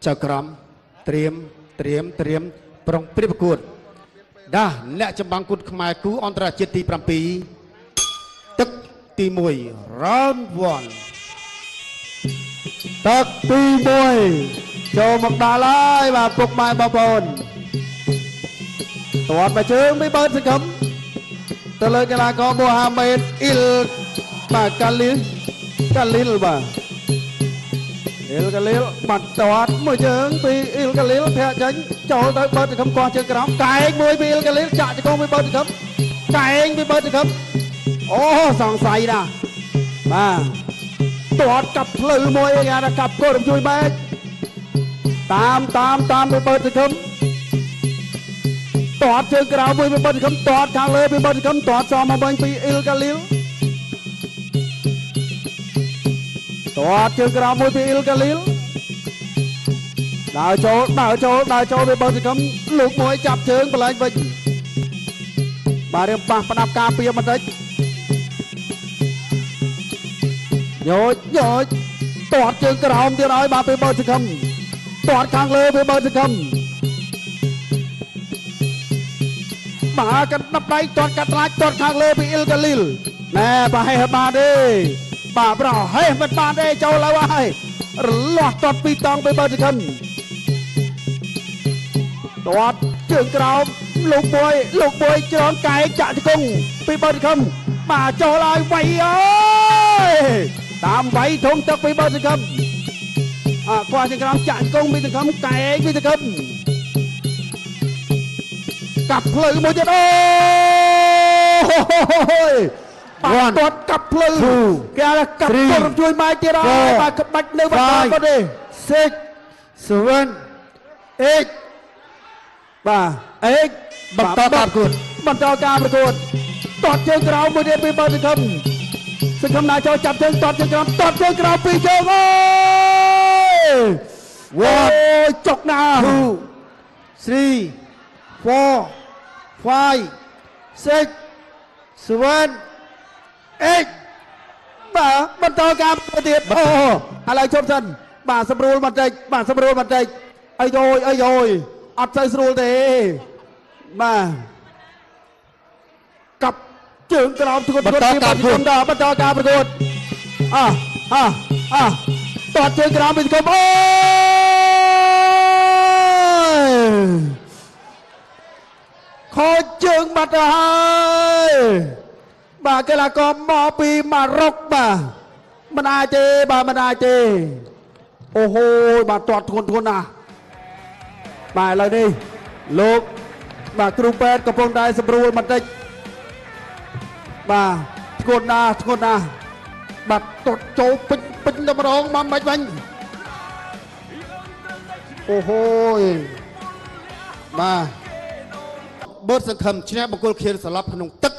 ចៅក្រមត្រៀមត្រៀមត្រៀមប្រុងព្រៀបប្រកួតដាស់អ្នកចម្បាំងគុតខ្មែរគូអន្តរជាតិទី7ទឹកទី1 round 1ទឹកទី1ចូលមកដល់ហើយបាទពុកម៉ែបងប្អូនទាត់មកជើងពីបើសង្ឃឹមទៅលើកីឡាករមូហាម៉េតអ៊ីលបាទកាលីលកាលីលបាទអ៊ីលកាលីលបាត់ទាត់មួយជើងពីអ៊ីលកាលីលធាក់ចេញចូលទៅបើសង្ឃឹមកោះជើងក្រោមកែងមួយពីអ៊ីលកាលីលចាក់ជង្គង់ពីបើសង្ឃឹមកែងពីបើសង្ឃឹមអូសង្ស័យណាស់បាទទាត់កាប់ផ្លូវមួយគេថាកាប់គោរំជួយបែកតាមតាមតាមពីបើសង្ឃឹមទាត់ជើងក្រៅមួយពីបើសង្ឃឹមទាត់ខាងលើពីបើសង្ឃឹមទាត់សមមកវិញពីអ៊ីលកាលីលទាត់ជើងក្រៅមួយពីអ៊ីលកាលីលដើរចូលដើរចូលដើរចូលពីបើសង្ឃឹមលោកមួយចាប់ជើងបលែងវិញបាទរៀបប៉ះផ្ដាប់ការពារបន្តិចញោចញោចទាត់ជើងក្រោមទៀតហើយបាទពីបើសង្ឃឹមទាត់ខាងលើពីបើសង្ឃឹមបាទកណ្ដាប់ដៃទាត់កាត់ត្លាច់ទាត់ខាងលើពីអ៊ីលកាលីលណែប្រហែសបានទេបាទប្រហែសមិនបានទេចូលលើហើយរលាស់ទាត់ពីរតង់ពីបើសង្ឃឹមទាត់ជើងក្រោមលោកមួយលោកមួយច្រងកែងចាក់ជង្គង់ពីបើសង្ឃឹមបាទចូលហើយវៃអើយតាមវៃធំទឹកពីបើសង្ឃឹមអើគាត់ជើងក្រោមចាក់ជង្គង់ពីសង្ឃឹមកែងពីសង្ឃឹមកាប់ផ្លូវមួយទៀតអូយបាទទាត់កាប់ផ្លូវគេហៅកាប់ផ្លូវជួយម៉ែទៀតហើយបាទក្បាច់នៅបន្តគាត់ទេ 6 7 8 បាទ8បន្តការប្រកួតបន្តការប្រកួតទាត់ជើងក្រោមមួយទៀតពីបើសង្ឃឹមសង្ឃឹមណាចូលចាប់ជើងទាត់ជើងក្រោមទាត់ជើងក្រោមពីរជើងអូយអូយចុកណា 2 3 4 5 6 7 8 បាទបន្តការប្រកួតទៀតអូឥឡូវជប់សិនបាទស្រួលបន្តិចបាទស្រួលបន្តិចអីយយអីយយអត់សូវស្រួលទេបាទកាប់ជើងក្រោមធ្ងន់ធ្ងរពីសង្គមដល់បន្តការប្រកួតអះអះអះទាត់ជើងក្រោមពីសង្គមអូយខូចជើងបាត់ទៅហើយបាទកីឡាករមកពីម៉ារ៉ុកបាទមិនអាចទេបាទមិនអាចទេអូហូបាទទាត់ធ្ងន់ធ្ងរណាស់បាទឥឡូវនេះលោកបាទគ្រូពេទ្យកំពុងតែសម្រួលបន្តិចបាទធ្ងន់ណាស់ធ្ងន់ណាស់បាទទាត់ចូលពេញពេញតែម្ដងមកមិនវិញអូហូយបាទបើសង្ឃឹមឈ្នះបង្គោលខៀនស្លាប់ក្នុងទឹក